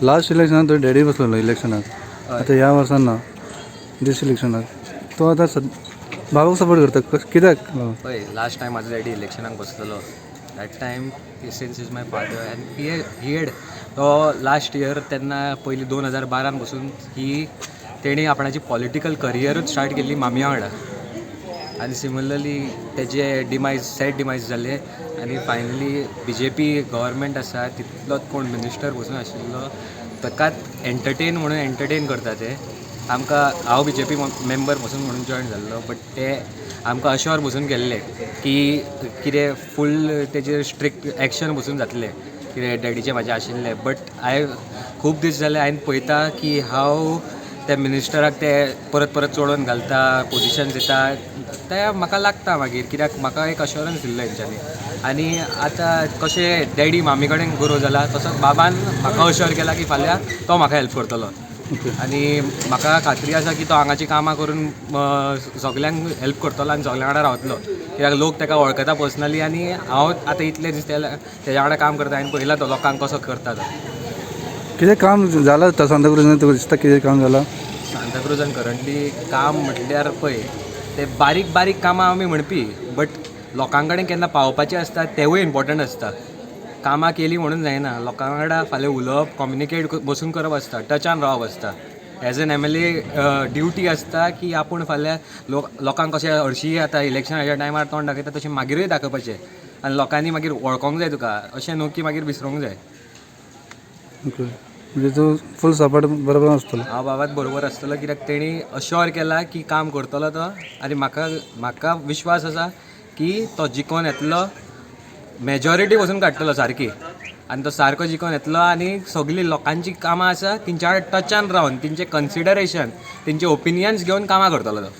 Last इलेक्शनाक तुजो daddy बसलेलो इलेक्शनाक. आतां ह्या वर्सान ना, दीस इलेक्शनाक तो आतां बाबाक सपोर्ट करता. कित्याक बाबा? पळय, लास्ट टायम म्हाजो डॅडी इलेक्शनाक बसलेलो, that time since is my father and he had तो लास्ट इयर तेन्ना पयलीं 2012 बसून ही तेणी आपणाची पॉलिटिकल करियरूच स्टार्ट केल्ली मामया वांगडा. आनी सिमिलरली तेजे डिमायज, सॅड डिमायज जाले आनी फायनली बीजेपी गव्हर्मेंट आसा, तितलोच कोण मिनिस्टर बसून आशिल्लो ताकाच एंटरटेन म्हणून एंटरटेन करता ते आमकां. हांव बीजेपी मेंबर बसून म्हणून जॉयन जाल्लो, बट ते आमकां अश्योर बसून केल्ले की कितें फूल तेजेर स्ट्रिक्ट एक्शन बसून जातलें कितें डॅडीचें म्हाजें आशिल्लें. बट हांवें खूब दीस जाले, हांवें पळयता की हांव त्या मिनिस्टराक ते परत परत चोडोवन घालता, पोजिशन दिता, ते म्हाका लागता मागीर, कित्याक म्हाका एक अश्योरन्स दिल्लो हेंच्यांनी. आनी आतां कशें डॅडी मामी कडेन ग्रो जाला, तसोच बाबान म्हाका अश्योर केला की फाल्यां तो म्हाका हेल्प करतलो. आनी म्हाका खात्री आसा की तो हांगाची कामां करून सगल्यांक हेल्प करतलो आनी सगल्यां वांगडा रावतलो, कित्याक लोक ताका वळखता पर्सनली. आनी हांव आतां इतले दीस तेज्या वांगडा काम करता, हांवें पळयला तो लोकांक कसो करता तो. कितें काम जालां आतां सांताक्रुजान तुका दिसता, कितें काम जालां? सांताक्रुजान करंटली काम म्हटल्यार पळय, ते बारीक बारीक कामां आमी म्हणपी, बट लोकां कडेन केन्ना पावपाचें आसता तेवूय इम्पोर्टंट आसता. कामां केलीं म्हणून जायना, लोकां वांगडा फाल्यां उलोवप, कम्युनिकेट बसून करप आसता, टचान रावप आसता. As an MLA duty आसता की आपूण फाल्यां लोकांक कशें हरशीं आतां इलेक्शनाच्या टायमार तोंड दाखयता तशें मागीरूय दाखोवपाचें आनी लोकांनी मागीर वळखोंक जाय तुका, अशें न्हू की मागीर विसरूंक जाय. ओके, म्हणजे तूं फूल सपोर्ट बरोबर आसतलो? हांव बाबाच बरोबर आसतलो, कित्याक तेणी अश्योर केला की काम करतलो तो. आनी म्हाका विश्वास आसा की तो जिखोन येतलो, मेजॉरिटी वचून काडटलो सारकी, आनी तो सारको जिखोन येतलो. आनी सगळीं लोकांची कामां आसा तेंच्या टचान रावन, तेंचें कन्सिडरेशन, तेंचे ओपिनियन्स घेवन कामां करतलो तो.